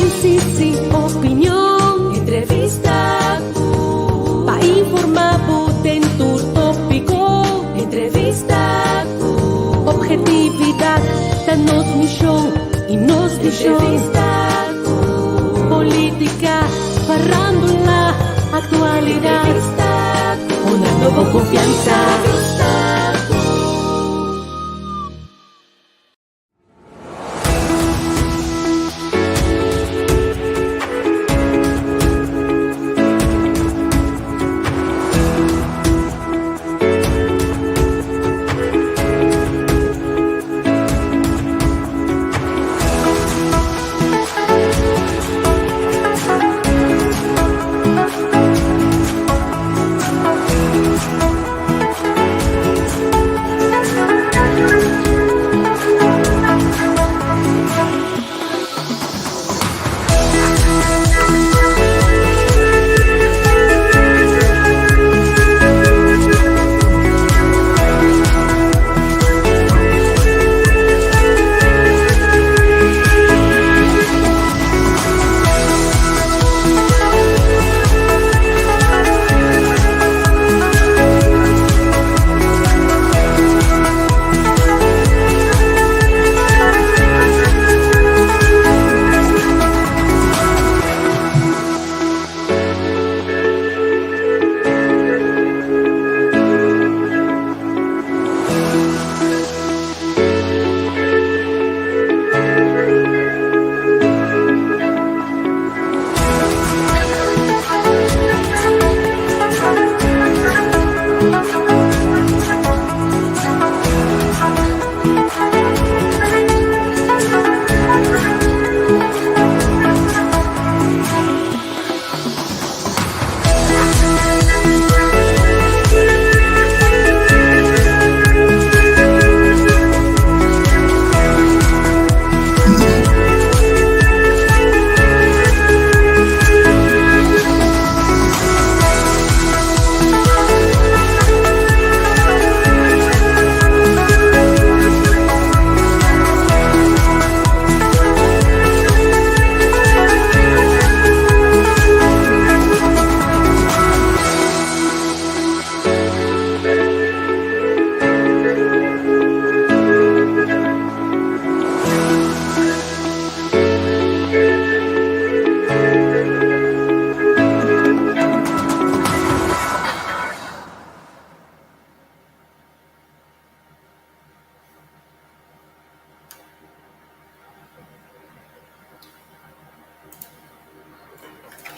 Análisis i opinion. Entrevista ku. Pa informá bo den tur tópiko. Entrevista ku. Objetividat ta nos mishon i nos vishon. Entrevista ku. Polítika, farándula, aktualidat. Entrevista ku. Honrando bo konfiansa. Entrevista ku.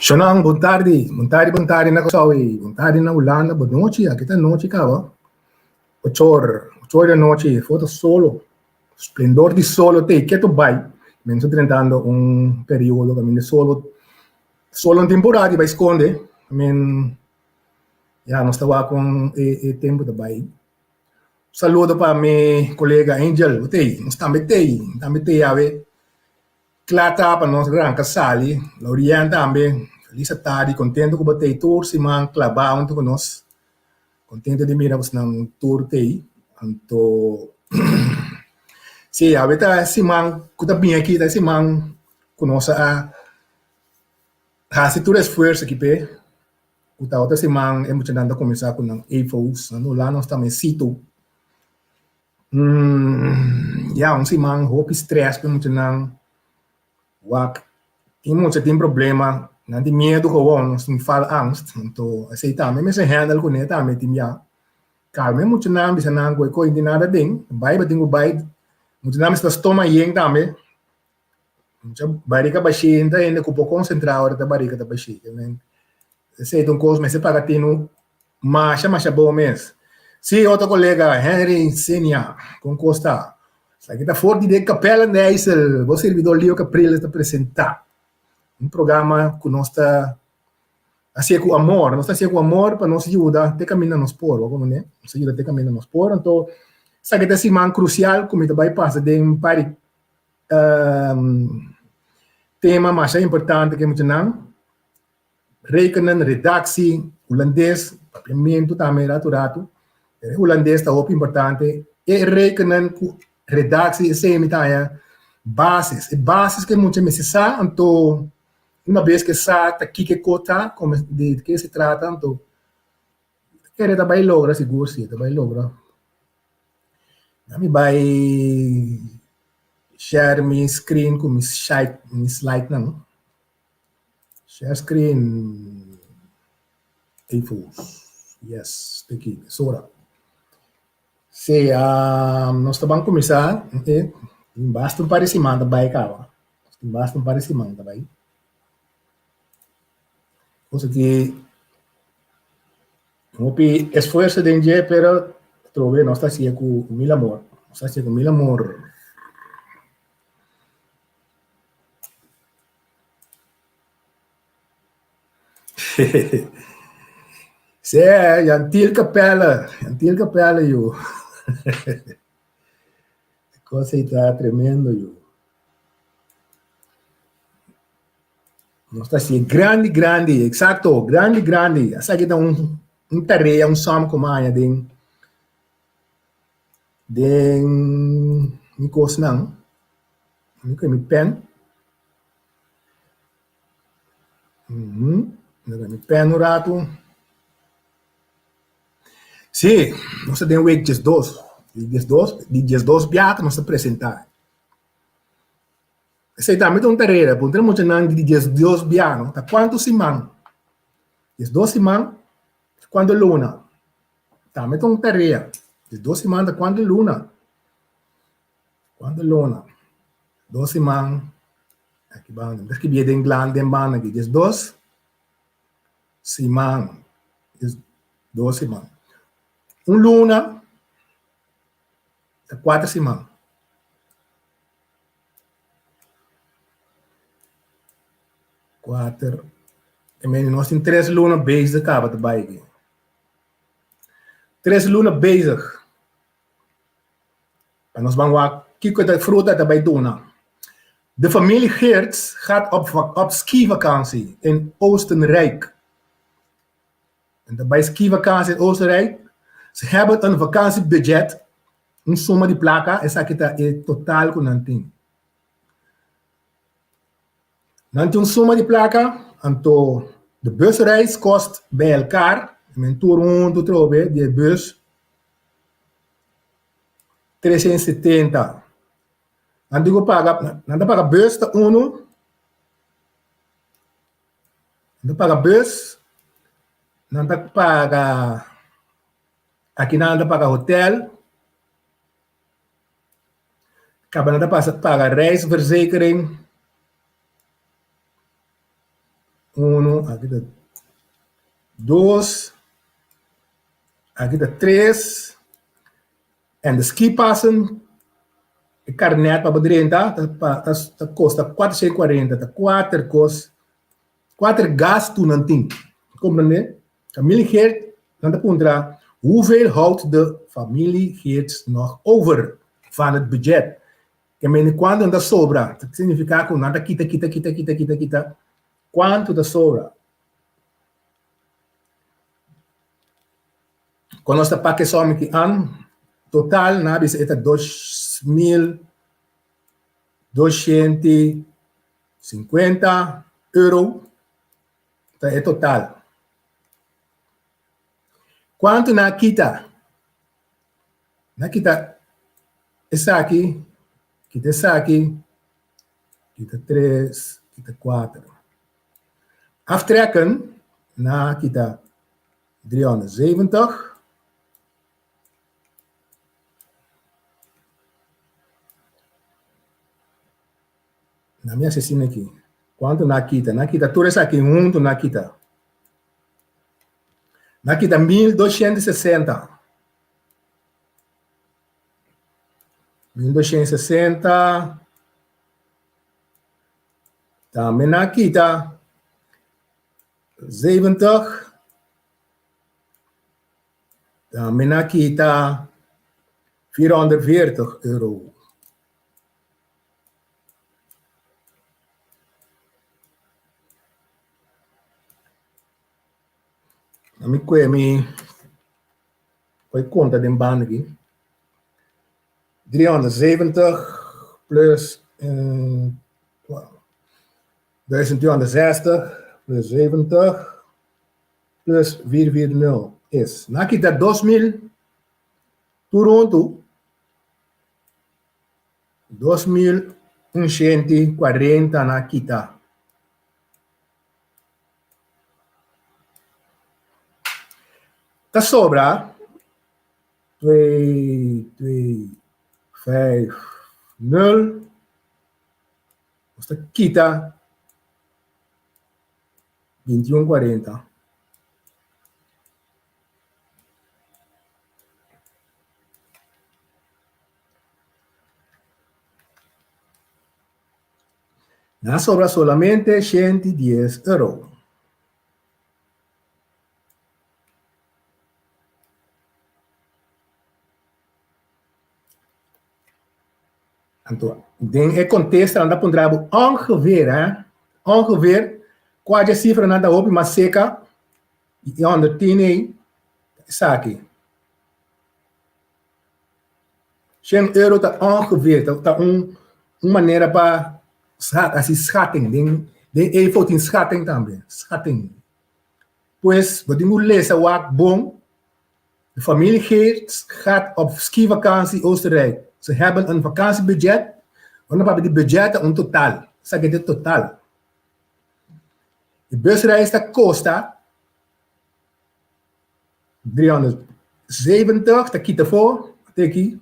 Shonan, bon tardi. Bon tardi, bon tardi na Kòrsou i bon tardi na Hulanda. Bon nochi, aki ta nochi kaba. Ochor, ochor di anochi, foto solo. Splendor di solo te ketu bai. Men ta drentando un periodo kaminda solo, solo un temporada di bai skonde. Men, ya nos ta wak kon e e tempu ta bai. Saludo pa mi kolega Angel, bo t'ei? Nos tambe t'ei, mi tambe t'ei awe. Kla ta pa nos ranka sali. Laurian tambe, felis atardi, kontento ku bo t'ei tur siman klabá huntu ku nos. Contento di mira bosnan tur tei. Anto si awe ta e siman ku ta bini aki ta e siman ku nos a hasi tur esfuerso aki p'e ku ta otro siman e muchanan ta kuminsá ku nan EVO's. Nan lo nos tambe situ. Ya un siman hopi stress ku e muchanan. Wak, tin mucha tin problema, nan tin miedu gewoon, nos tin faalangst, anto esei tambe mester handle kuné tambe tin bia. Kalma e muchanan, bisa nan ku e kos tin nada aden, bai bo tin ku bai, muchanan mester ta stoma yen tambe, mucha barika bashí, no ta hende ku por konsentrá ora ta barika ta bashí. Esei ta un kos mester paga tinu Masha masha bon mes. Sí, otro colega, Henry Senia, con cos ta? Esaki ta for di den Capella Nijssel, bo servidor Leo Capriles ta presenta. Un programa cu nos ta hacié cu amor, nos ta hacié cu amor pa nos yuda te caminda nos por, bo comprende? Nos ta yuda te caminda nos por, anto esaki ta e siman crucial cu mi ta bay pasa den un par di tema masha importante cu e muchanan. Rekenen, redactie, hulandes, papiamentu tambe ratu ratu. E hulandes ta hopi importante. E rekenen ku redactie esei mi ta haña. Basis, e basis ku e mucha mester sa, anto una bes ku e sa ta kiko e kos ta, di ke se trata, anto kere ta bai logra sigur si, ta bai logra. Mi bai share mi screen ku mi mi slide nan. Share screen Efos, yes, ta aki, mesora. Sí, nos ta ban kuminsá, tin basta un par di siman ta bai kaba, tin basta un par di siman ta bai. Cosa ki hopi esfuerso den dje, pero atrobe nos ta hasié ku mil amor, nos ta hasié ku mil amor. Sí, Jantiel Capella, Jantiel Capella yu. Cosa ei ta tremendo yu. Nos ta hasié grandi grandi, exacto, grandi grandi. Esaki ta un un tarea, un som ku mi a haña den den mi kosnan, mi ku mi pen. Mi pen un ratu. Sí, nos ta den week diesdos. Di diesdos, di diesdos biaha nos ta presentá. Esei tambe ta un tarea, puntra muchanan di diesdos biaha no, ta kuantu siman? Diesdos siman, kuantu luna? Tambe ta un tarea. Diesdos siman ta kuantu luna? Kuantu luna? Dos siman, aki banda, mi ta skibié den glan den banda aki, diesdos siman, diesdos siman. Un luna ta kuater siman. Kuater, e mende nos tin tres luna bezig kaba ta bai aki. Tres luna bezig. Pa nos ban wak kiko e fruta ta bai duna. De familie Geerts gaat op op skivakantie in Oostenrijk. Nan ta bai skivakantie in Oostenrijk. Ze hebben een vakantiebudget, un suma di plaka, esaki ta e total ku nan tin. Nan tin un suma di plaka, anto de busreis kost bij elkaar, men tur huntu trobe di e bus, 370. Nan tin ku paga, nan ta paga bus ta unu, nan ta paga bus, nan ta paga, aki nan ta paga hotel, kaba nan ta pasa paga reisverzekering, unu, aki ta dos, Aki ta tres en de skipassen e karnet pa bo drenta ta kosta 440 ta kuater kos kuater gastunan tin komprende familie Geert nan ta puntra hoeveel houdt de familie Geerts nog over van het budget ke mende kuantu nan ta sobra ta significa ku nan ta kita kita kita kita kita kita kuantu ta sobra. Kon nos ta pak e sòm ki an, total nan a bisa e ta 2250 euro ta e total. Kuantu nan a kita? Nan a kita esaki, kita esaki, kita tres, kita kuater. Aftrekken na kita 370. Na mi asesina aki. Kuantu na kita? Na kita tur esaki huntu na kita. Na kita 1260. 1260. Tambe nan a kita 70. Tambe nan a kita 440 euro. Mi kue mi konta den banda aki. 370 plus 1260 plus 70 plus 440 is. Nan a kita 2000 tur huntu 2140 nan a kita. Ta sobra 2, 2, 5, 0. Nos ta kita 21, 40. Na sobra solamente 110 euro. Anto, den e contesta nan ta puntra bo ongeveer, hè? Ongeveer, kua dje sifranan ta hopi mas seka i e 110 ei ta esaki. Shen euro ta ongeveer, ta, ta un, un manera pa hasi schatting. Den, den EVO tin schatting tambe, schatting. Pues, bo tin ku lesa wak bon. De familie Geerts gaat op skivakantie Oostenrijk. Ze hebben een vakantiebudget. Ora papia di budget ta un total. Esaki ta e total. E busreis ta kosta 370 ta kita afó, te aki.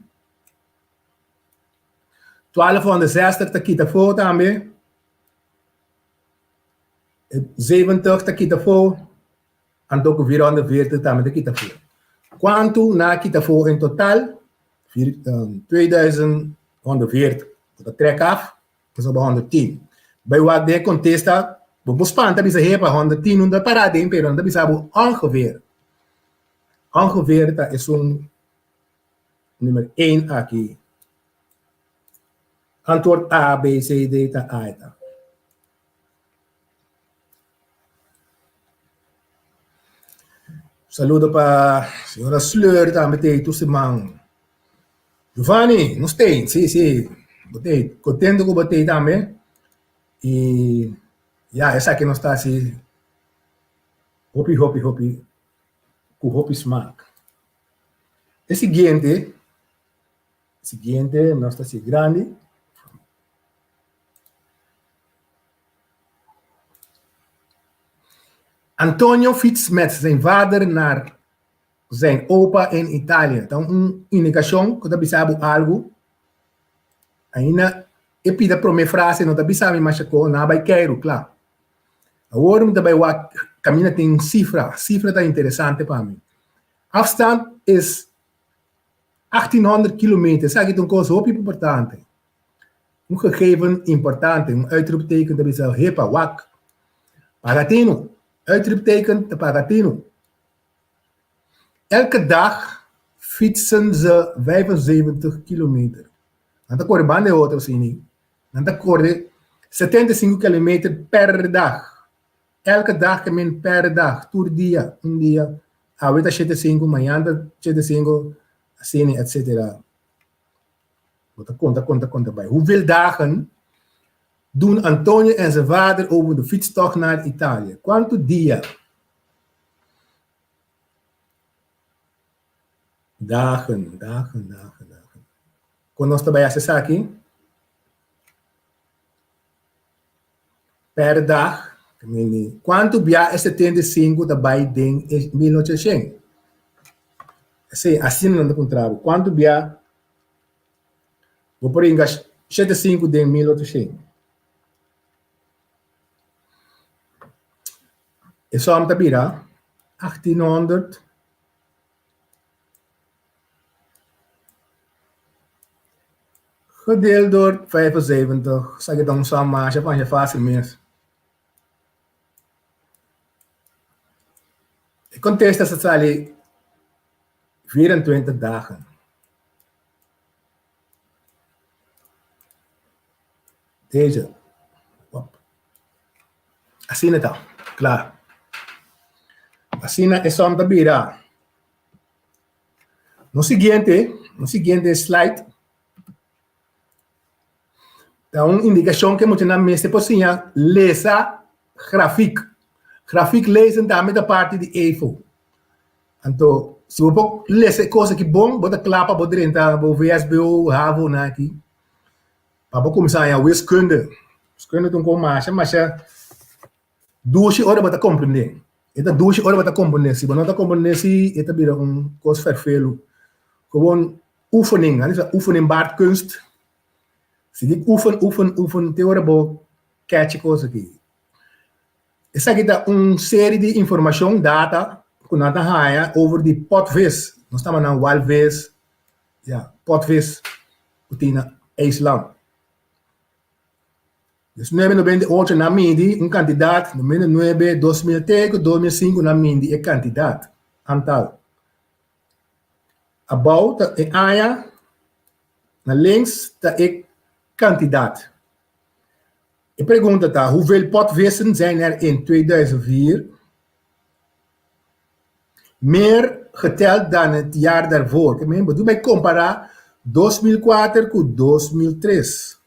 1260 ta kita afó tambe. 70 ta kita afó, anto ku 440 tambe ta kita afó. Kuantu nan a kita afó en total? 2140. Bo ta trek af, pasobra 110. Bai wak den e kontesta, bo por spanta bisa hepa 110 no ta pará den, pero nan ta bisa bo ongeveer. Ongeveer ta esun nummer één aki. Antwoord A, B, C, D ta A e ta. Saludo pa señora Sleur tambe t'ei tur siman. Giovanni, nos t'ei, si, si, bo t'ei. Contento cu bo t'ei tambe. Y ya, esaki nos ta haci hopi, hopi, hopi, cu hopi smaak. E siguiente, siguiente nos ta haci grandi. Antonio fiets met zijn vader naar zijn opa in Italië. Ta un indikashon ku ta bisa bo algu. Ainda e pida promé frase no ta bisa mi masha ko, nan a bai keiru, kla. Awor mi ta bai wak kaminda tin sifra. Sifra ta interesante pa mi. Afstand is 1800 kilometer. Esaki ta un kos hopi importante. Un gegeven importante, un uitroepteken ta bisa hepa, wak. Paga tinu. Uitroepteken ta paga tinu. Elke dag fietsen ze 75 kilometer. Nan ta kore banda e otro asina. Nan ta kore 75 kilometer per dag. Elke dag ke men per dag, tur dia, un dia. Awe ta 75, mañan ta 75, asina, etcetera. Bo ta konta, konta, konta bai. Hoeveel dagen doen Antonio en zijn vader over de fietstocht naar Italië? Kuantu dia? Dagen, dagen, dagen, dagen. Kon nos ta bai hasi esaki? Per dag, kuantu bia e 75 ta bai den e 1800? Esei, asina nan ta puntra bo. Kuantu bia bo por hinga 75 den 1800? E som ta bira 1800 gedeeld door 75. Esaki ta un som masha masha fácil mes. E kontesta sa sali 24 dagen. Deze. Asina ta. Kla. Asina e som ta bira. No siguiente, no siguiente slide. Ta un indikashon ku e muchanan mester por siña lesa grafik. Grafik lezen tambe ta parti di EFO. Anto, si bo por lesa e kos aki bon, bo ta kla pa bo drenta bo VSBO, havo nan aki, pa bo kuminsá haña wiskunde. Wiskunde ta un kos masha masha dushi ora bo ta komprendé. E ta dushi ora bo ta komprendé. Si bo no ta komprendé si, e ta bira un kos fèrfelu. Gewoon oefening, nan ta bisa oefening baart kunst. Sigui oefen, oefen, oefen te ora bo catch e kos aki. Esaki ta un seri di informashon, data, ku nan ta haña over di potvis. Nos ta nan walvis, ya, potvis ku tin na IJsland. 1998 nan midi un kantidat, 2009, 2000 te ku 2005 nan midi e kantidat, aantal. Abou ta e aña, na links ta e kantidat. E pregunta ta, hoeveel potvissen zijn er in 2004 meer geteld dan het jaar daarvoor? Ke men bo bai kompará 2004 ku 2003.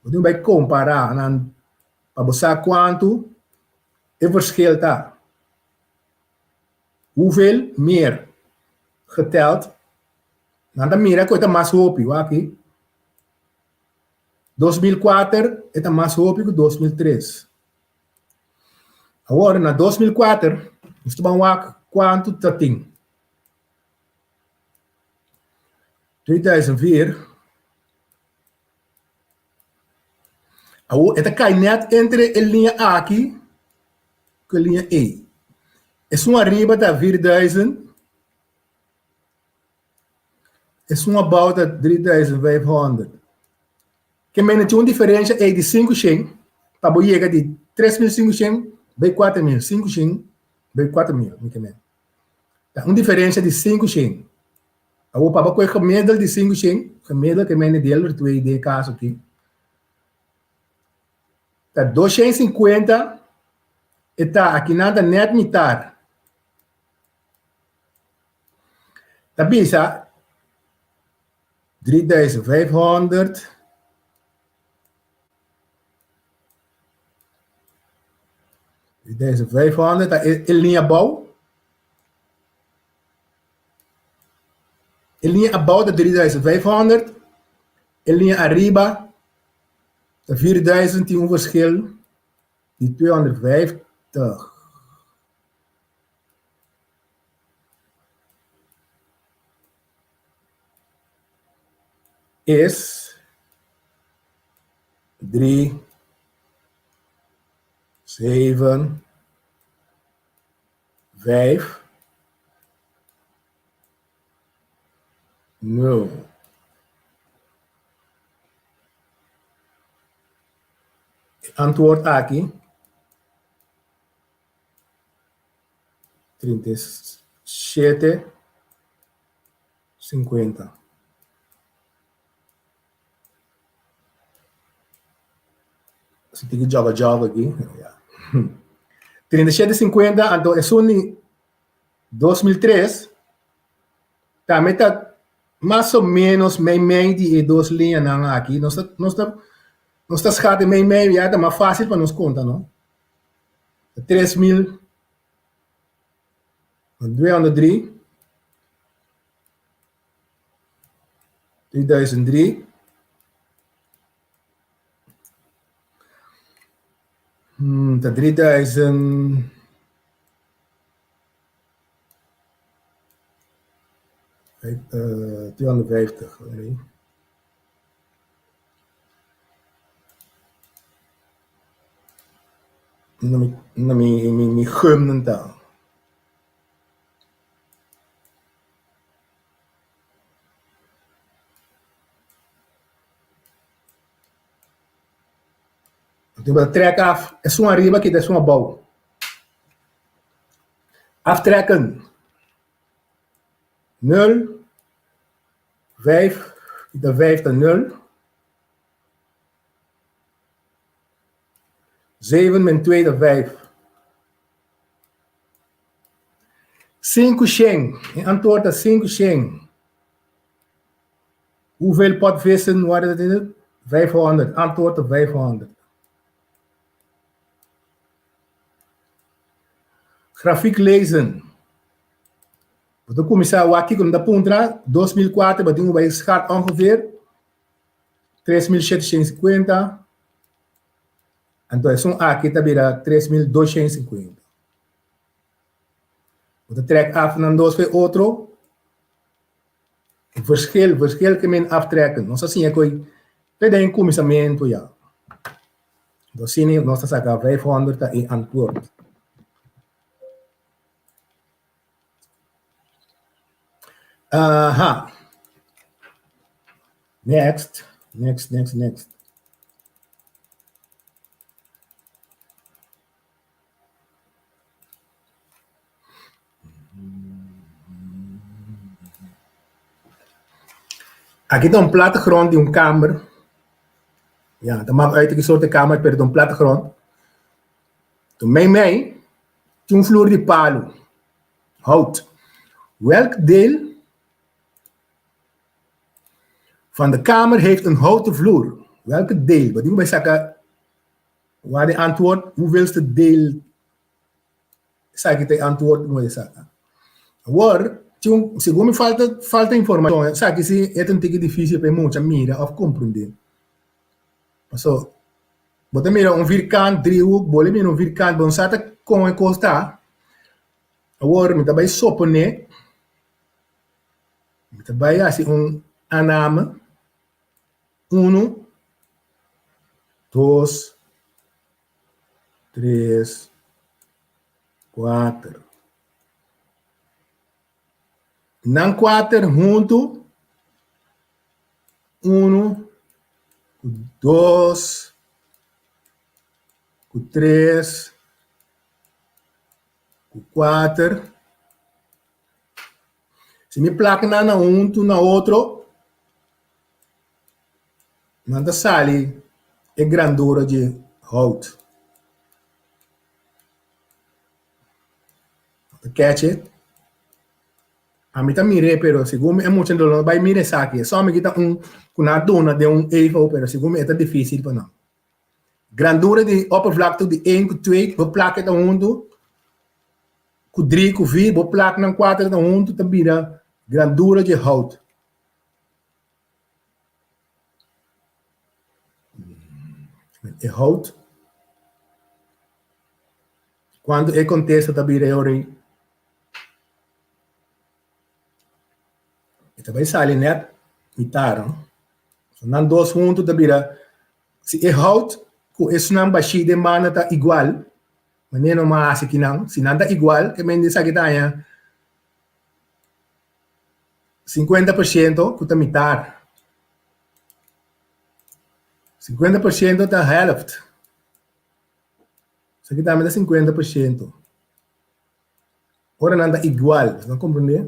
Bo bai kompará nan pa bo sa kuantu e verschil ta. Hoeveel meer geteld? Nan ta mira ku e ta mas hopi, wak aki. 2004 e ta mas hopi ku 2003. Awor na 2004 nos ta ban wak kuantu ta tin. 2004 Awor e ta kai nèt entre e liña aki ku e liña ei. Esun ariba ta 4000, esun abou ta 3500. Ke mende tin un diferensha ei di 500 pa bo yega di 3500 bai 4000, 500 bai 4000 mi ke mende. Ta un diferensha di 500. Awor pa bo kohe gemiddeld di 500, gemiddeld ke mende deel door twee den e kaso aki, ta 250 e ta akinan ta nèt mitar. Ta bisa 3500 3500 ta e liña abou. E liña abou ta 3500, e liña ariba ta 4000 tin un verschil di 250. Is drie, zeven, vijf, nul. E antwoord aki 37, 50. Si tin ki joga joga aki, ya. 37, 50, anto esun di 2003 tambe ta mas o menos mei mei di e dos liñanan aki. Nos ta nos ta nos ta schat e mei mei ya ta mas fácil pa nos konta, no? 3203 3003 Hmm, ta 3000 250, nee. Na mi na mi mi mi gumnan ta. Tin bo ta trek af esun ariba kita esun abou. Aftrekken nul vijf kita vijf ta nul. Zeven min twee ta vijf. Sinku shen. E antwoord ta sinku shen. Hoeveel potvissen worden er? 500. Antwoord op 500. Grafiek lezen. Bo ta kuminsá wak kiko nan ta puntra, 2004 bo tin ku bai schat ongeveer 3750, anto esun aki ta bira 3250. Bo ta trek af nan dos fe otro. Verschil, verschil ke men aftrekken. Nos a siña ku te den kuminsamentu ya. Anto asina nos ta saka 500 ta e antwoord. Aha. Next, next, next, next. Aki ta un plattegrond di un kamer. Ya, ta mak uit ki soort di kamer, pero ta un plattegrond. Toen mei mei tin un vloer di palu, hout. Welk deel van de kamer heeft een houten vloer? Welke deel? Bo tin ku bai saka Wak di antwoord, hoeveelste deel esaki ta e antwoord ku bo saka. Awor, segun mi falta falta informashon, esaki si e ta un tiki difisil pa e mucha mira òf komprendé. Paso, bo ta mira un vierkant, driehoek, bo lo mira un vierkant, bo no sa ta kon e kos ta. Awor mi ta bai soponé, mi ta bai hasi un aanname. Unu, dos, tres, kuater. Nan kuater huntu, unu, ku dos, ku tres, ku kuater. Si mi plak nan na huntu na otro, Nan ta sali e grandura dje hout. Bo ta catch it? Ami ta mir'é pero segun mi e mucha no bai mira esaki. Esaki mi ta un ku nan a duna den un evo pero segun mi e ta dificil pa nan. Grandura di oppervlakte di een ku twee bo plak e ta huntu ku drie ku vier bo plak nan kuater ta huntu ta bira grandura dje hout. E hout. Cuanto e contesta ta bira e ora ei? E ta bai sali net mitar, no? So nan dos hunto ta bira, si e hout cu esnan bashí den banda ta igual, manera no mas hasi kinan, si nan ta igual, ke men di esaki ta haña 50% ku ta mitar. 50% ta helft. Esaki tambe ta 50%. Ora nan ta igual, bo ta komprendé?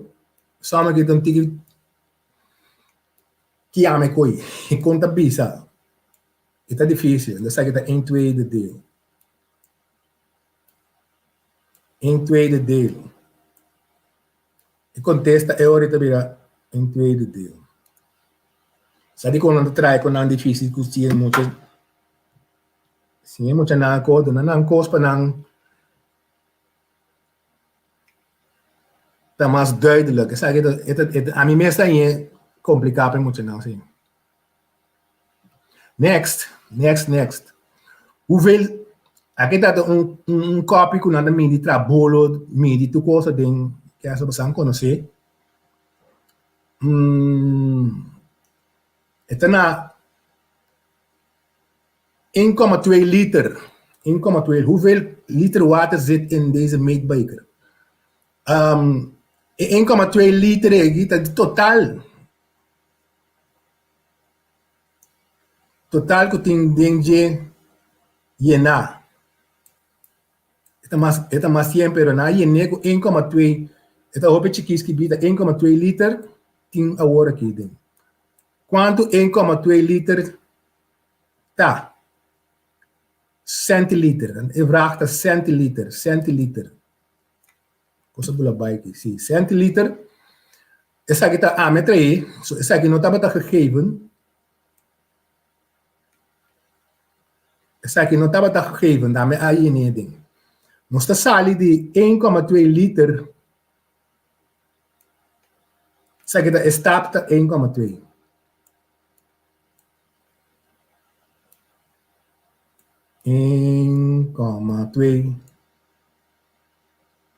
Sòm aki ta un tiki kiame koi, kon ta bisa. E ta difísil, esaki ta een tweede deel. Een tweede deel. E kontesta e ora ta bira een tweede deel. Sa dikon nan ta trae ku nan difísil ku si e mucha si e mucha nan ko duna nan kos pa nan ta mas duidelijk. Esaki ta e ta e ta ami mes ta hañ'é kompliká pa e muchanan si. Next, next, next. Hoeveel, aki ta un, un copy ku nan ta midi tra bolo, midi tur cosa den kesa bosan konosé. Mm, e ta na 1,2 liter. 1,2. Hoeveel liter water zit in deze meetbeker? Um, e 1,2 liter egi ta total. Total ku tin den dje yená. E ta mas e ta mas yen pero nan a yené ku un koma twee e ta hopi chikis skibí ta un koma twee liter tin awor aki den. Kuantu un koma twee liter ta? Sentiliter. E vraag ta sentiliter, sentiliter. Cosa bula bai aki, si, sentiliter. Esaki ta ami a trae, so esaki no tabata gegeven. Esaki no tabata gegeven, dame a yene aden. Nos ta sali di een koma twee liter. Esaki ta e stap ta een koma twee. Een koma twee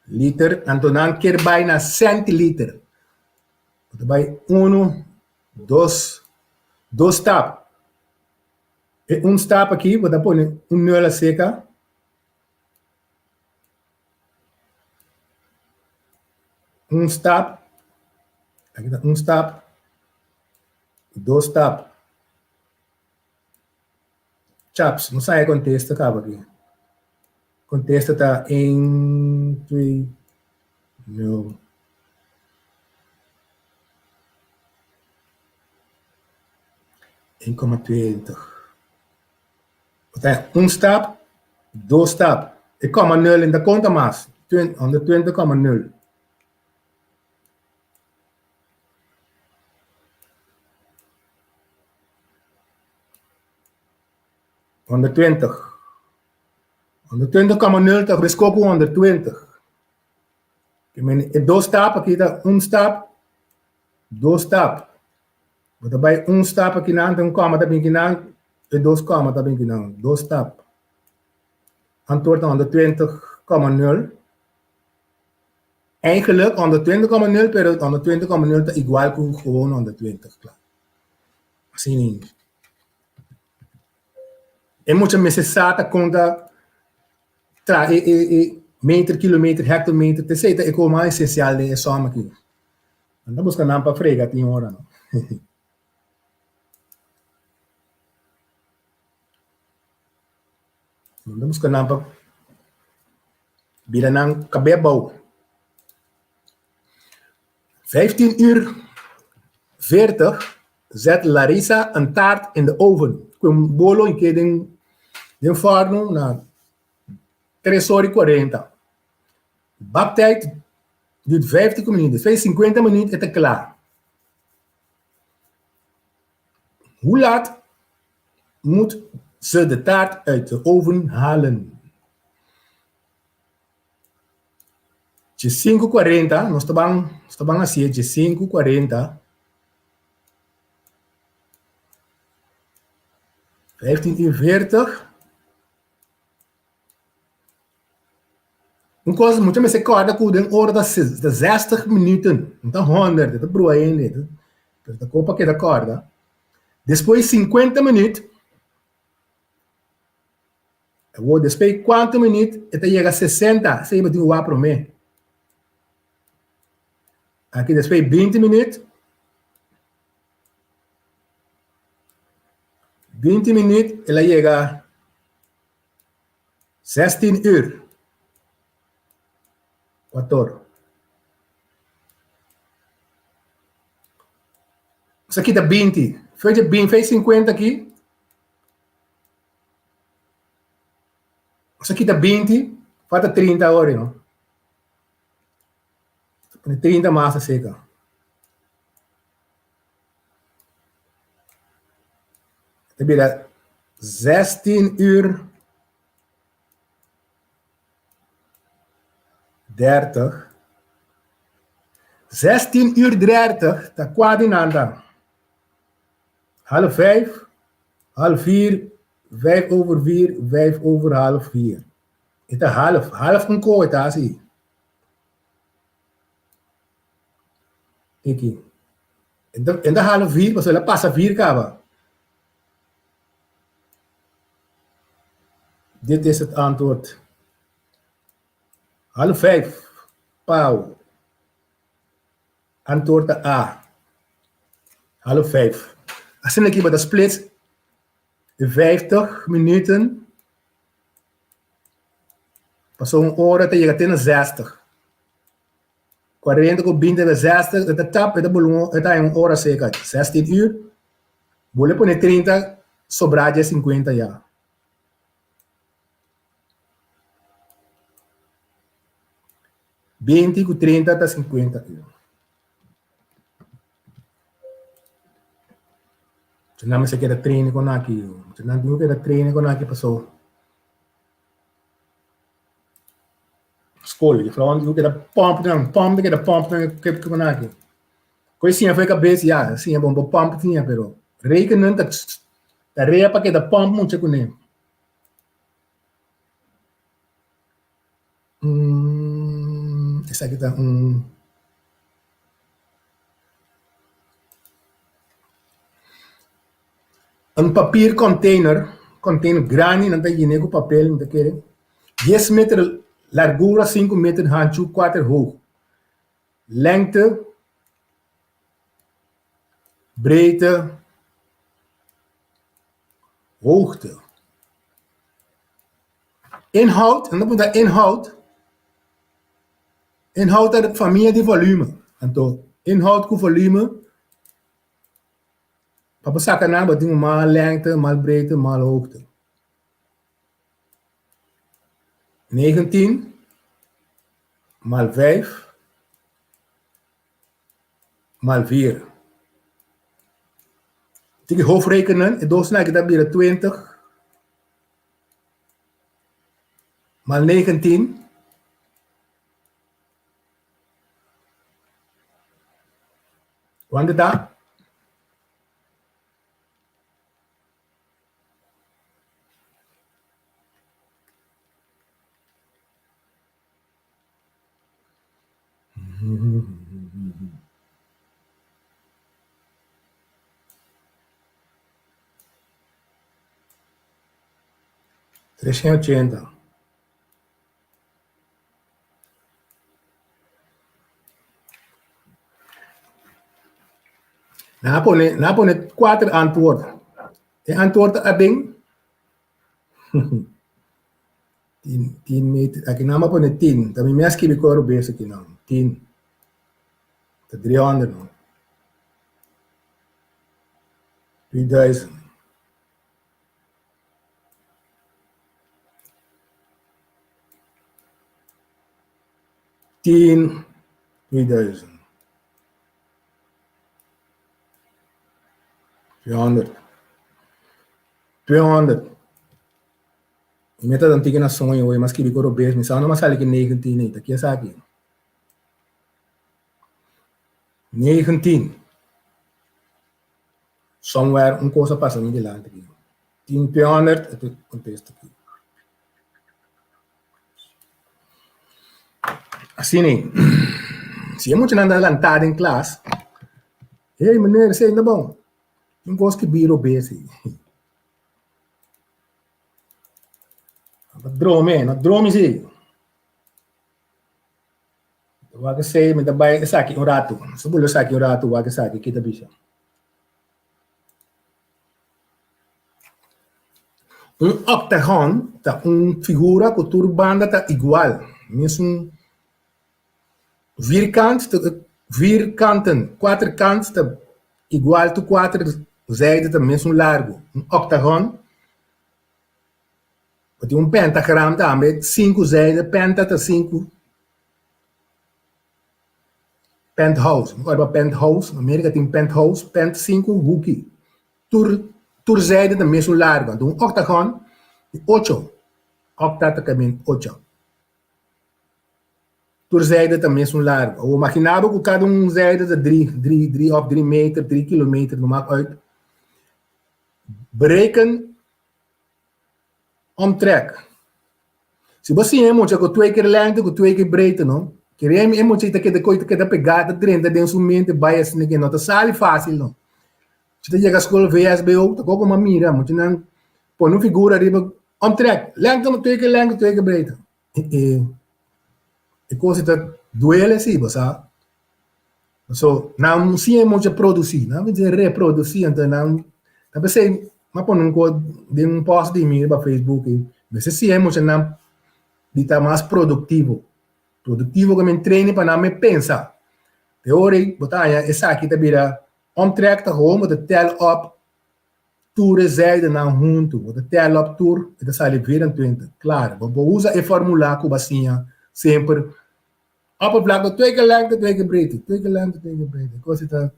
liter. Anto nan kier bai na centiliter. Bo ta bai uno, dos, dos stap. E un stap aki bo ta pone un nul acerca. Un stap, aki ta un stap, dos stap. Chaps, no sa e contesta caba aki. Contesta ta een, twee, nul. Een komma twintig. Bo ta un stap, dos stap. E komma nul en ta konta mas. 120 komma nul. 120. 120 komma nul ta beskó ku 120. E dos stap aki ta un stap, dos stap. Bo ta bai un stap akinan, ta un kòma ta bin kinan, e dos kòma ta bin kinan, dos stap. Antwoord ta 120 kòma nul. Eigenlijk 120 kòma nul, pero 120 kòma nul ta igual ku gewoon 120, kla. Asina. E mucha mester sa ta konta tra e e e meter, kilometer, hectometer, ta esei ta e kos mas esensial den e sòm aki. Nan ta buska nan pa frega tin ora no. Nan ta buska nan pa bira nan kabé abou. Vijftien uur veertig zet Larissa een taart in de oven. Ku un bolo i ke den den forno na tres ora i kuarenta. Baktijd duurt 50 minuten. Despues di 50 minuut e ta kla. Hoe laat moet ze de taart uit de oven halen? Dje sinku kuarenta, nos ta ban, nos ta ban hasié dje sinku kuarenta. Vijftien i veertig. Un kos mucha mester kòrda ku den ora ta ta zestig minuten, no ta honderd, e ta brua hende, pero ta kopa keda kòrda. Despues sinkuenta minüt, awor despues kuantu minüt e ta yega sesenta, esei bo tin ku wak promé. Aki despues binti minüt, binti minüt el a yega Zestien uur. Kuator. Esaki ta binti. Fecha binti, fecha sinkuenta aki. Esaki ta binti, falta trinta awor, no? Pone trinta mas aserka. Ta bira zestien uur dertig. Zestien uur dertig ta kua di nan ta? Half vijf, half vier, vijf over vier, vijf over half vier. E ta half, half un koe ta hasi. Tiki. En ta hala vir, pasobra el a pasa vir kaba. Dit is het antwoord. Half vijf, Pau. Antwoord ta A. Half vijf. Asina aki bo ta splits e vijftig minuten pasobra un ora ta yega te na zestig. 40 ku 20 ta 60, e ta tap, e ta bolo, e ta un ora seka, 16 uur. Bo le pone 30, sobrá dje 50 ya. 20 ku 30 ta 50 uur. Muchanan mester keda train kon aki. Muchanan tin ku keda train kon aki paso skol. Juffrouw tin ku keda pòmp nan, pòmp ta keda pòmp nan kon aki. Koe siña for e kabes ya, siña bon bo pòmp siña pero rekenen ta tarea pa keda pòmp mucha kuné. Esaki ta un Un papier container, container grandi nan ta yene ku papel mi ta kere, dies meter largura, sinku meter hanchu, kuater hoog. Lengte, breedte, hoogte. Inhoud, nan ta puntra inhoud, inhoud ta famia di volume, anto inhoud ku volume pa bo saka nan bo tin un mal lengte, mal breedte, mal hoogte. 19 mal vijf mal vier. Tiki hoofdrekenen, e dos nan aki ta bira 20 Mal 19. Cuanto ta? 380. Nan a pone, nan a pone kuater antwoord. E antwoord a bin Tin, tin meter. Aki nan a pone tin. Ta mi mes skibi kor bes aki nan. Tin. Ta 300 no. 3000. Tin, 3000. 200. 200. Mi ta dan tiki na soño hoy, mas skibi ku robes, mi sa no mas sali ki 19 ei, ta ki esaki? 19. Somewhere un kos a pasa mi dilanti aki. Tin 200, e ta kontesta aki. Asina ei. Si e muchanan ta lantá den klas, hey meneer, esei no bon. Tin kos ki bira robes ei. No ta drome, no dromi si. Wak esei, mi ta bai esaki un ratu. Si bula esaki un ratu, wak esaki, ki ta bisa. Un octagon ta un figura ku tur banda ta igual. Mesun vierkant, vierkanten, kuater kant ta igual tur kuater zijde ta mesun largu. Un octagon Bo tin un pentagram tambe, sinku zijde, penta ta sinku. Penthouse, mi acorda penthouse, na Amerika tin penthouse, pent sinku huki. Tur tur zijde ta mesun largo, anto un octagon di ocho, octa ta kamin ocho. Tur zijde ta mesun largo. Awor imagina bo ku kada un zijde ta dri, dri, dri of dri meter, dri kilometer, no maak uit. Bereken Omtrek. Si bo siña e mucha ku twee keer lengte ku twee keer breedte no, kere e mucha ta keda koe ta keda pegá ta drenta den su mente bai asina ke no ta sali fásil no. Si ta yega skol VSBO ta koko ma mira muchanan pone un figura riba omtrek, lengte twee keer lengte twee keer breedte. E kos ta duele si bo sa. So nan siña e mucha produsí, nan a bisa reprodusí, anto nan ta p'esei mi a pone un kos den un post di mi riba Facebook ei, mester siña e muchanan di ta mas produktivo, produktivo ke men trene pa nan me pensa. E ora ei bo ta haña esaki ta bira omtrek ta gewoon bo ta tel op tur e zijdenan huntu, bo ta tel op tur e ta sali 24, klaro. Bo por usa e formula ku bo a siña semper. Oppervlakte, twee keer lengte, twee keer breedte. Twee keer lengte, twee keer breedte. Kos ta.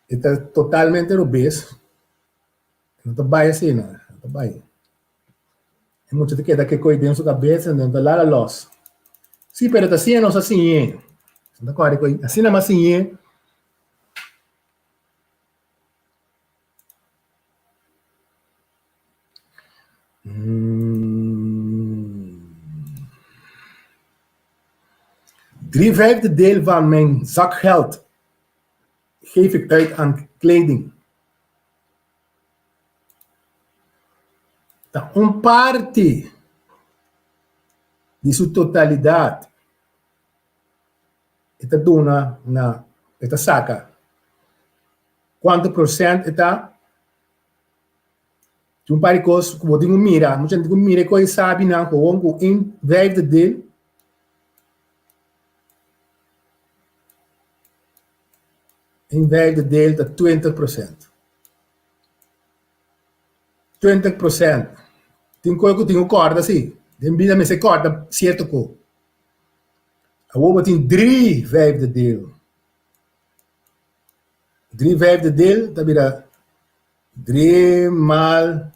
E ta totalmente robes. No ta bai asina, no ta bai. E mucha ta keda ke koi den su kabes en ta lala los. Sí, pero ta asina nos a siñ'é. No ta kòrda koi, asina mi a siñ'é. Drie vijfde deel van mijn zakgeld geef ik uit aan kleding. Ta un parti di su totalidat e ta duna na, e ta saka. Kuantu prosènt e ta? Tin un par di kos ku bo tin ku mira. Mucha hende tin ku mira e kos i sabi nan gewoon ku un vijfde deel un vijfde deel ta twintig prosènt. Twintig prosènt. Tin kos ku tin ku kòrda si. Den bida mester kòrda sierto kos. Awor bo tin drie vijfde deel. Drie vijfde deel ta bira drie maal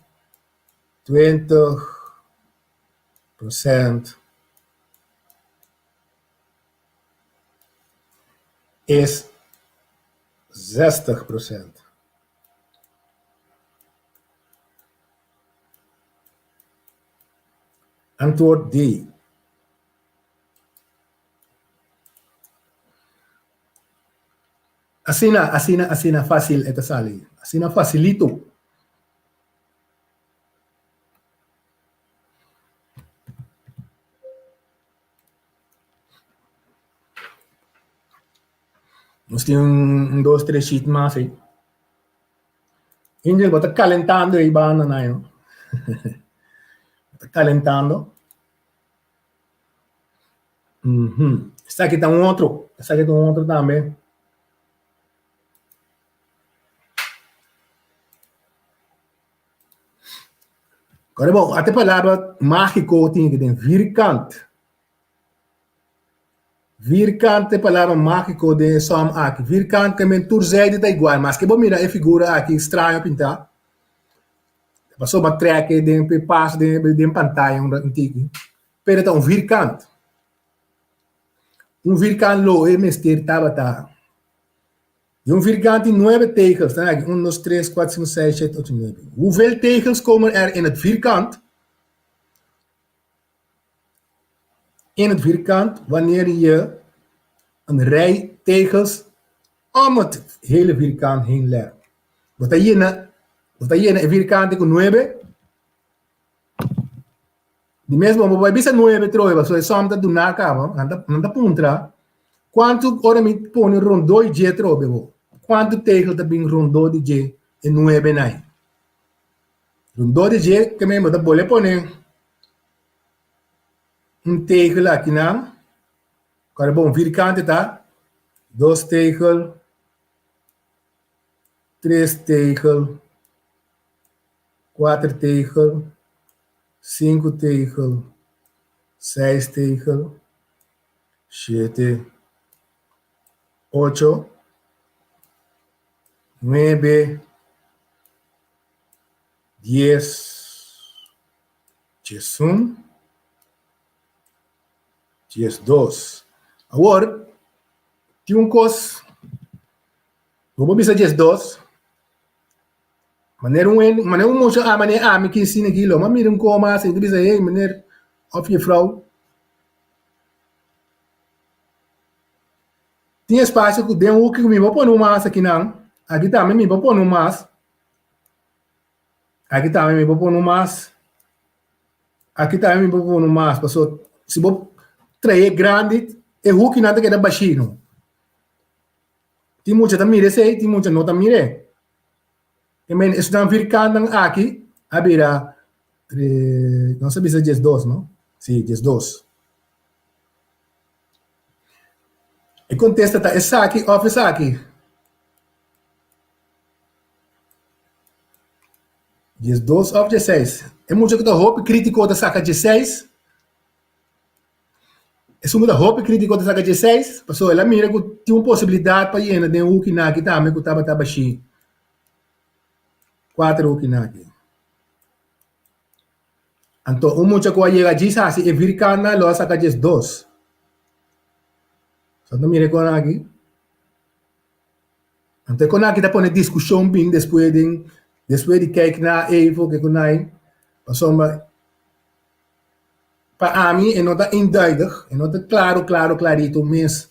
twintig prosènt is zestig prosènt. Antwoord D. Asina, asina, asina fácil e ta sali. Asina facilito. Nos tin un, dos, tres sheet mas ei. Angel, bo ta calentando ei banda na yo. Bo ta calentando. Mhm. Esaki ta un otro. Esaki ta un otro tambe. Ahora bo, ate palabra mágico tin que den vierkant. Vierkant e palabra mágico den e som aki. Vierkant ke men tur zijde ta igual. Maske bo mira e figura aki straño pintá. Pasobra trek e den pe pas den den pantaya un tiki. Pero ta un vierkant. Un vierkant lo e mester tabata. Di un vierkant tin nuebe tegels. Dan aki, un, dos, tres, kuater, sinku, seis, shete, ocho, nuebe. Hoeveel tegels komen er in het vierkant? In het vierkant wanneer je een rij tegels om het hele vierkant heen legt. Bo ta yena, bo ta yena e vierkante ku nuebe. Di mes bo bai bisa nuebe trobe pasobra e som ta duna kaba, nan ta nan ta puntra kuantu ora mi pone rondó di dje trobe bo, kuantu tegel ta bin rondó di dje e nuebe nai. Rondó di dje ke men bo ta bole pone un tegel akinan, kòrda bon vierkante ta dos tegel, tres tegel, kuater tegel, sinku tegel, seis tegel, shete, ocho, nuebe, dies, diesun, diesdos. Awor, tin un kos, bo por bisa diesdos, Manera un hende, manera un mucha a manera ami ki sina ki lo m'a mira un koma asi, mi ta bisa hey meneer of juffrouw, tin espacio ku den hoeki ku mi por pone un mas akinan, aki tambe mi por pone un mas, aki tambe mi por pone un mas, aki tambe mi por pone un mas, pasobra si bo trae grandi e hoekinan ta keda bashí no. Tin mucha ta mira esei, tin mucha no ta mir'é. I men, esnan virkannan aki a bira, nos a bisa diesdos, no? Sí, diesdos. E kontesta ta esaki òf esaki? Diesdos òf diesseis? E mucha ku ta hopi krítiko ta saka diesseis. Esun ku ta hopi krítiko ta saka dieseis, pasobra el a mira ku tin un posibilidat pa yena den hukinan aki tambe ku tabata bashí. Kuater hukinan aki. Anto un mucha ku a yega djis hasi e virkantnan lo a saka 12. So ta mira e konan aki. Anto e konan aki ta pone diskushon bin despues den despues di kijk na evo ke ku nai pasobra pa ami e no ta eenduidig, e no ta klaro klaro klarito mes.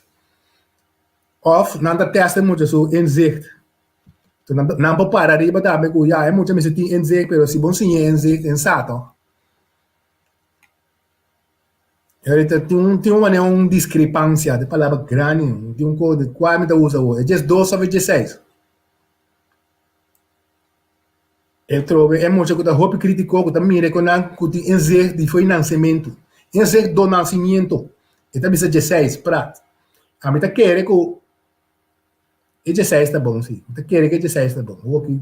Òf nan ta tèst e mucha su inzicht. Nan por para riba tambe ku ya e mucha mester tin inzicht pero si bo siña inzicht e sa tòg. Ahorita tin un tin un manera un diskrepansia ta e palabra grandi tin un kos di kua mi ta usa awor e 12 òf e 16. E trobe e mucha ku ta hopi kritiko ku ta mira ku nan ku tin inzicht di fo'i nansementu inzicht do nasimiento e ta bisa 16 prat ami ta kere ku E djeseis ta bon si. Mi ta kere ku e djeseis ta bon. Hopi.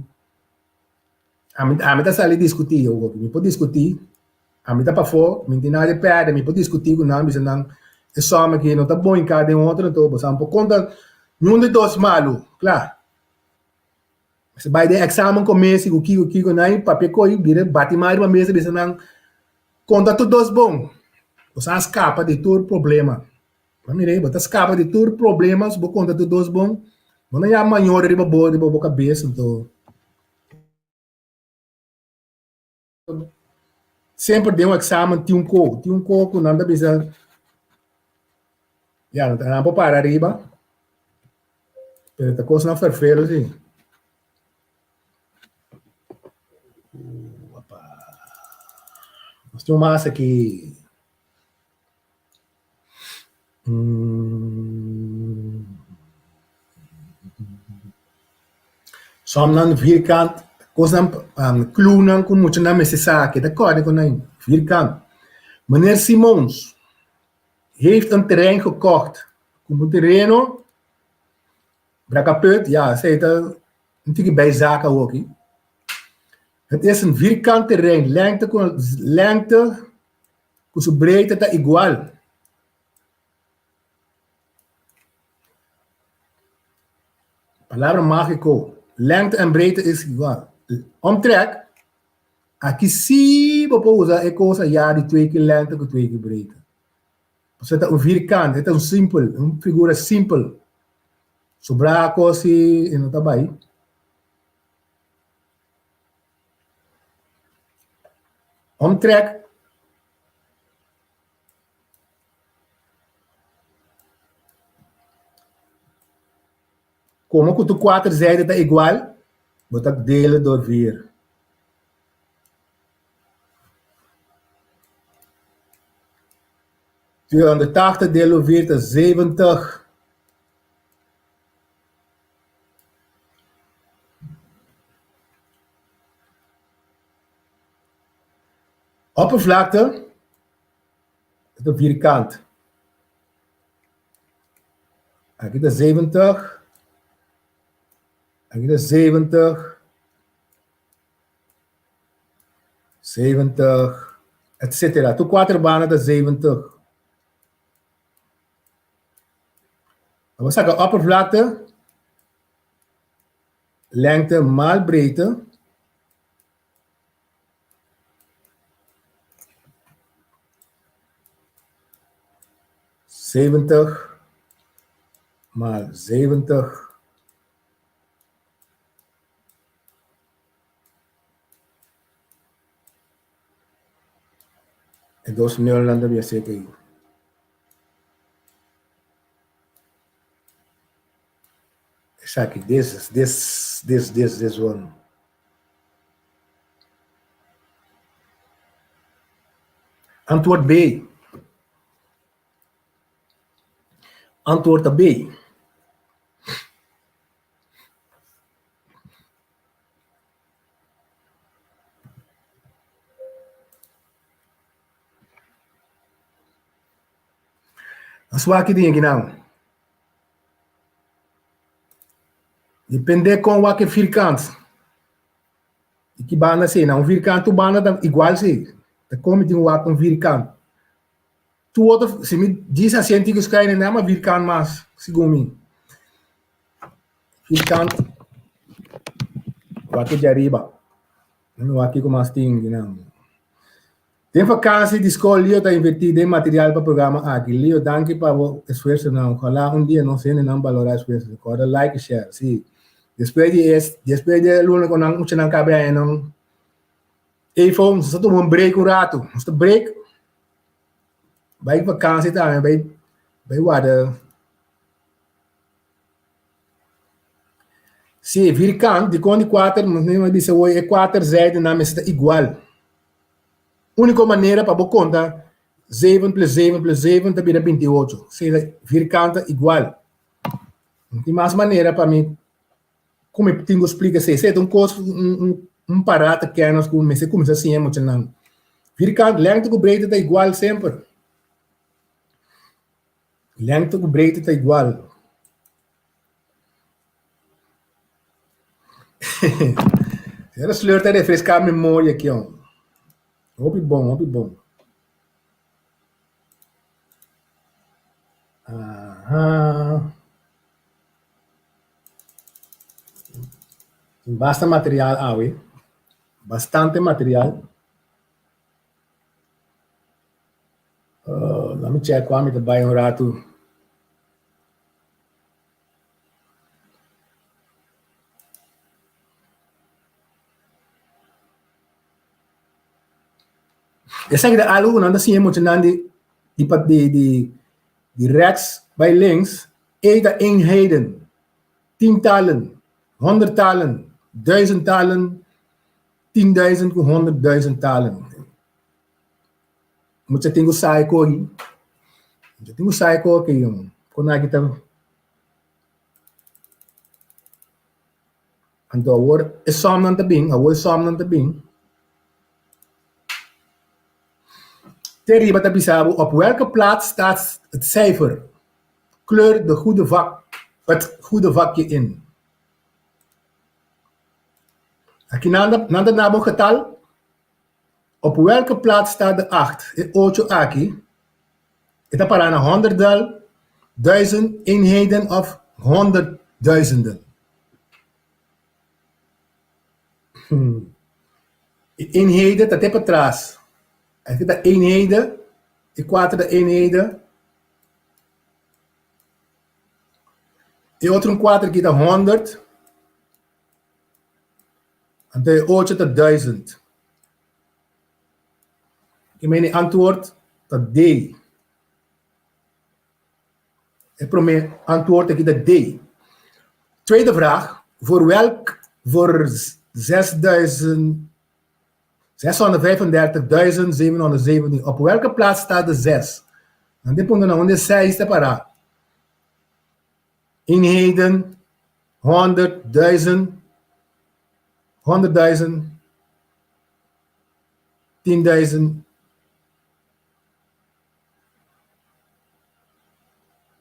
Ami, ami ta sali diskutí hopi. Mi por diskutí. Ami ta pafó, mi no tin nada di pèrdè. Mi por diskutí ku nan, bisa nan e sòm aki no ta bon hinká den otro, anto boso por konta niun di dos malu. Kla. Mester bai den èksamen komesi ku kiko kiko nan i papia koi bira bati man riba mesa bisa nan konta tur dos bon. Boso a skapa di tur problema. Bo mira ei, bo ta skapa di tur problema si bo konta tur dos bon. Bo no yama mayor riba bo, riba bo kabes, anto semper den un eksamen tin un ko, tin un ko ku nan ta bisa, ya, nan por para riba, pero ta kosnan ferfelu si. Nos tin un mas aki. Somnan vierkant, kosnan klunan ku muchanan mester sa ke ta kòrda ku nan vierkant. Meneer Simons heeft een terrein gekocht. Kumpra un tereno, Brakaput, ya esei ta un tiki bijzaak awoki. Het is een vierkant terrein, lengte ku lengte ku su breedte ta igual. Palabra mágiko, lengte en breedte is igual. Omtrek, aki sí bo por usa e kos ayá di twee keer lengte ku twee keer breedte. Pasobra ta un vierkant, e ta un simpel, un figura simpel. Sobrá kos sí e no ta bai. Omtrek. Komo ku tur kuater zijde ta igual, bo ta dele dor vier. Tweehonderdtachtig deel door vier ta zeventig. Oppervlakte ta vierkant. Aki ta 70. Aki ta 70. 70, etcetera. Tur kuater banda ta 70. Bo saka oppervlakte, lengte maal breedte. 70 maal 70. E dos nulnan ta bia sete ei. Esaki, this, this, this, this, this one. Antwoord B. Antwoord ta B. Nos wak den akinan. Depende kon wak e vierkant. Di ki banda si. Na un vierkant tur banda ta igual si. Ta kon mi tin wak un vierkant. Tur otro, si mi djis hasi antigo sky nan ma vierkant mas, segun mi. Vierkant, wak e djariba. Mi wak kiko mas tin di nan. Den vakansi di skol Leo ta invertí den material pa programa aki. Leo, danki pa bo esfuersonan. Ojalá un dia nos hendenan balorá esfuerso. Kòrda like i share. Sí. Despues di es, despues di e luna ku nan muchanan kabe aña nan Efo, nos ta tuma un break un ratu. Nos ta break, bai vakansi tambe, bai bai warda. Sí, vierkant, dikon di kuater, nos a bisa hoy e kuater zijdenan mester ta igual. Úniko manera pa bo konta zeven plus zeven plus zeven ta bira binti ocho. Sea vierkant ta igual. No tin mas manera pa mi ku mi tin ku splika esei. Esei ta un kos, un parada kennis ku mester kuminsá siña muchanan. Vierkant, lengte ku breedte ta igual semper. Lengte ku breedte ta igual. Señora Sleur ta refreská memoria aki on. Hopi bon, hopi bon. Aha. Tin basta material awe. Bastante material. Uh, laat me check kua mi ta bai un ratu. Esaki ta algu ku nan ta siña muchanan di di di di di rechts bai links, e ta eenheden, tientallen, honderdtallen, duizendtallen, tienduizend ku honderdduizendtallen. Mucha tin ku sai kogi. Mucha tin ku sai kogi yong. Kon aki ta. Anto awor e sòmnan ta bin, awor e sòmnan ta bin. Te riba ta bisa bo op welke plaats staat het cijfer? Kleur de goede vak, het goede vakje in. Aki nan ta, nan ta duna bo getal. Op welke plaats staat de acht? E ocho aki, e ta pará na honderdal, duizend eenheden of honderdduizenden? Hmm. E eenheden ta te patras. Aki ta eenheden, e kuater ta eenheden. E otro un kuater aki ta honderd. Anto e ocho ta duizend. I meni antwoord ta D. E prome antwoord aki ta D. Tweede vraag, voor welk voor 6000 635.717 op welke plaats staat de 6? Dan te punto na unda e 6 ta pará. Eenheden, honderdduizend, honderdduizend, tienduizend.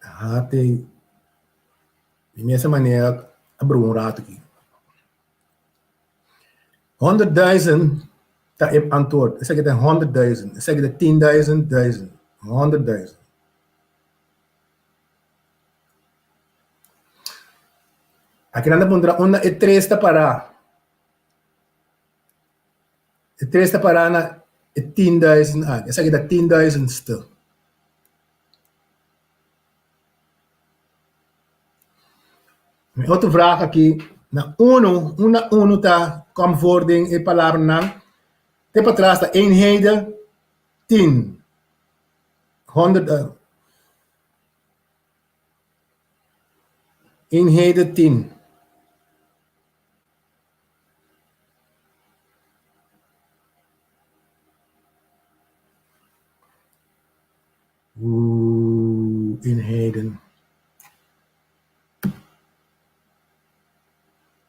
Aha, te di mesa manera a brua un rato aki. Honderdduizend ta e antwoord. Esaki ta honderdduizend. Esaki ta tienduizend, duizend. Honderdduizend. Aki nan ta puntra unda e tres ta pará. E tres ta pará na e tienduizend aki. Esaki ta tienduizendste. Mi otro vraag aki na uno, unda uno ta kom voor den e palabranan? Te patras ta eenheden, tien, honderd, Eenheden tien. Oeh, eenheden.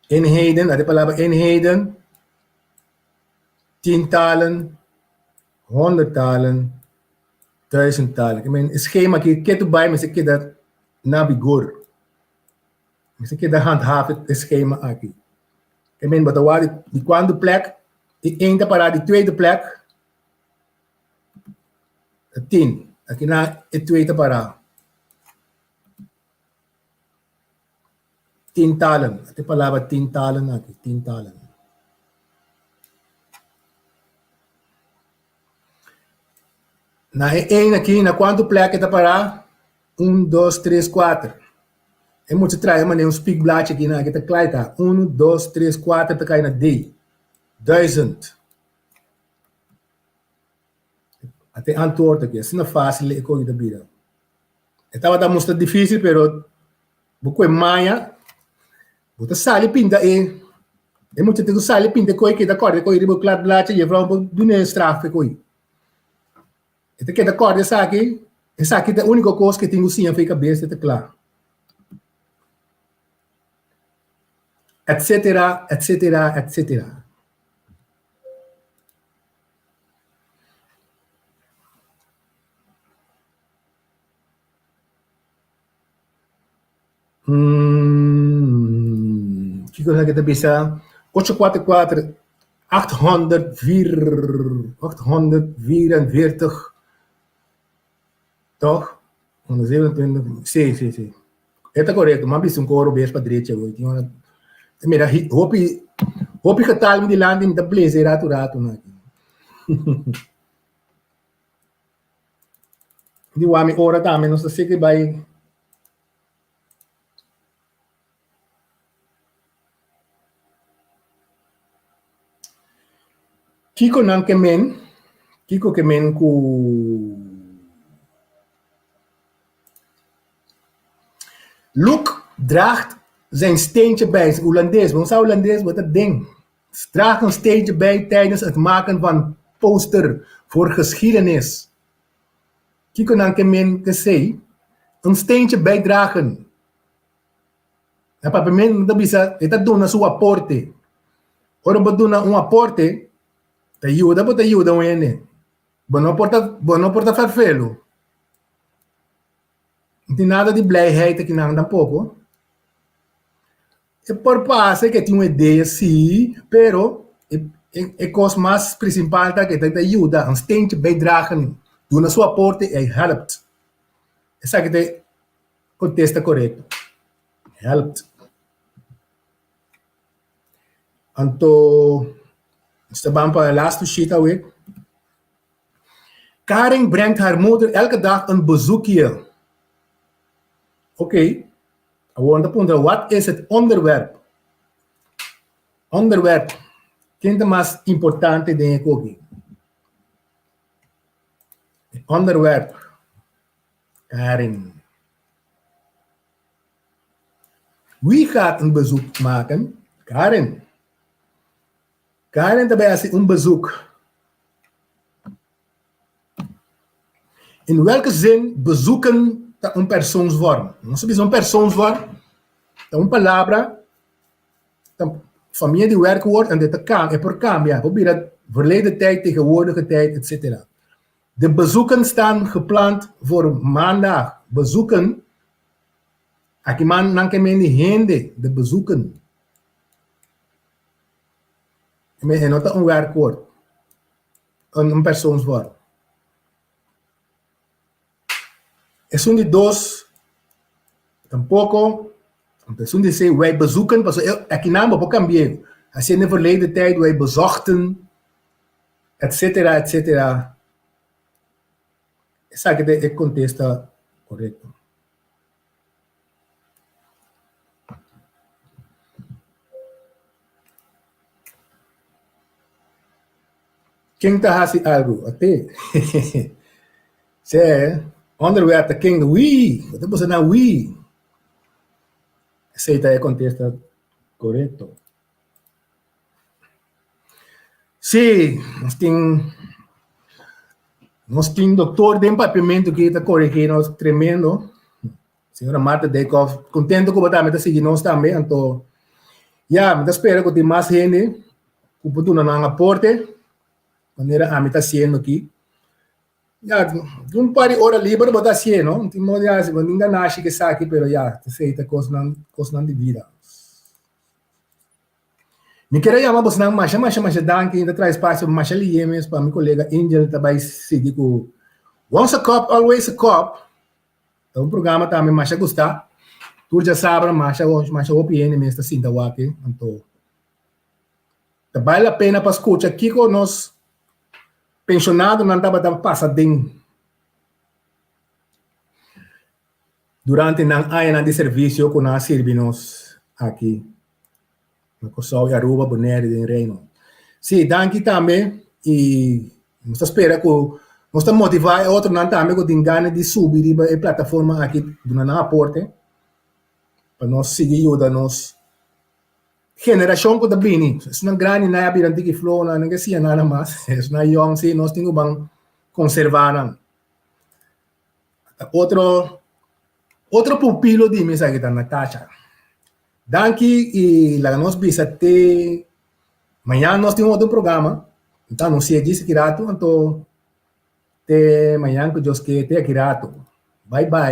Eenheden, dat e palabra eenheden. Tientallen, honderdtallen, duizendtallen. I mean, e schema aki ketu bai mester keda na vigor. Mester keda handhaaf e schema aki. I mean, bo ta wak di cuantu plek, e een ta para di tweede plek, ta tien. Aki na e twee ta pará. Tientallen. Ata e palabra tientallen aki, tientallen. Na e ein aki, na kuantu plek e ta pará? Un, dos, tres, kuater. E mucha traha manera un spiekblaadje aki na aki ta kla e ta. Unu, dos, tres, kuater ta kai na D. Duizend. Ata e antwoord aki. Asina fásil e koki ta bira. E tabata mustra difísil pero bo ku e maña bo ta sali pinta e e mucha tin ku sali pinta e koi keda kòrda e koi riba e kladblaadje jefrouw bo dun'é straf p'e koi. E ta keda kòrda esaki, esaki ta e úniko kos ke tin ku siña for e kabes e ta kla. Etcetera, etcetera, etcetera. Kiko esaki ta bisa? Ocho kuater kuater, achthonderdvier, achthonderdvierenveertig, tòg? Honderdzevenentwintig, si, si, si. E ta korekto, mi a bisa un koro bes pa drecha awor. Tin ora, mira, hopi, hopi getal mi dilanti mi ta blese ratu ratu nan aki. Di wak mi ora tambe nos ta seki bai. Kiko nan ke men? Kiko ke men ku Luke draagt zijn steentje bij, Hulandes, bo no sa Hulandes, bo ta den. Draagt een steentje bij tijdens het maken van poster voor geschiedenis. Kiko nan ke men kesey? Un steentje bijdragen. Na papiamento nan ta bisa e ta duna su aporte. Ora bo duna un aporte, ta yuda bo ta yuda un hende. Bo no por ta bo no por ta ferfelu. No tin nada di blijheid akinan tampoco. E por pasa ke tin un idea si, pero e kos mas prinsipal ta ke ta yuda, un steentje bijdragen, duna su aporte i helpt. Esaki ta e kontesta korekto, helpt. Anto nos ta ban pa e lastu sheet awe. Karin brengt haar moeder elke dag een bezoekje. Oké. Awor nan ta puntra wat is het onderwerp? Onderwerp, ken ta mas importante den e koki? E onderwerp, Karin. Wie gaat een bezoek maken? Karin. Karin ta bai hasi un bezoek. In welke zin bezoeken ta un persoonsvorm? Nos ta bisa un persoonsvorm ta un palabra ta famia di werkwoord en dit ta e por cambia, por bira verleden tijd, tegenwoordige tijd, etcetera. De bezoeken staan gepland voor maandag. Bezoeken, aki man nan ke men di hende, de bezoeken. E no ta un werkwoord. Un persoonsvorm. Esun di dos tampoco. Esun di se wij bezoeken, pasobra akinan bo por cambi'é. Hasié den verleden tijd wij bezochten, etcetera, etcetera. Esaki ta e contesta corecto. Ken ta hasi algu? Ate. Sè, onderwerp ta ken? Wie! Bo ta busa na wie. Esei ta e kontesta korekto. Sí, nos tin nos tin doktor den papiamentu ki ta korigí nos tremendo. Señora Martha Dijkhoff, contento cu bo tambe ta sigui nos tambe, anto ya, mi ta spera cu tin mas hende cu por duna nan aporte, manera ami ta haciendo aki. Ya, un par di ora liber bo ta hacié, no? No tin modo di haci, bo no tin ganashi cu esaki, pero ya, esey ta cosnan, cosnan di bida. Mi kier a yama bosnan masha masha masha danki, mi ta traha espacio masha liye mes pa mi colega Angel ta bay sigui cu. Once a Cop, Always a Cop ta un programa tambe masha gusta. Tur djasabra masha masha hopi hende mes ta sinta wak anto ta bale la pena pa skucha kiko nos penshonadonan tabata pasa den durante nan añanan di servisio ku nan a sirbi nos aki na Kòrsou i Aruba, Bonaire i den Reino. Sí, danki tambe i nos ta spera ku nos ta motivá e otronan tambe ku tin gana di subi riba e plataforma aki duna nan aporte pa nos sigui yuda nos generashon ku ta bini. Esnan grandinan a bira tiki flonan, nan ke siña nada mas. Esnan yòn sí nos tin ku ban konservá nan. Otro otro pupilo di mi esaki ta Natasha. Danki i laga nos bisa te mañan nos tin otro programa. Mi ta anuncia djis aki rato, anto te mañan ku Dios ke te aki rato. Bye bye.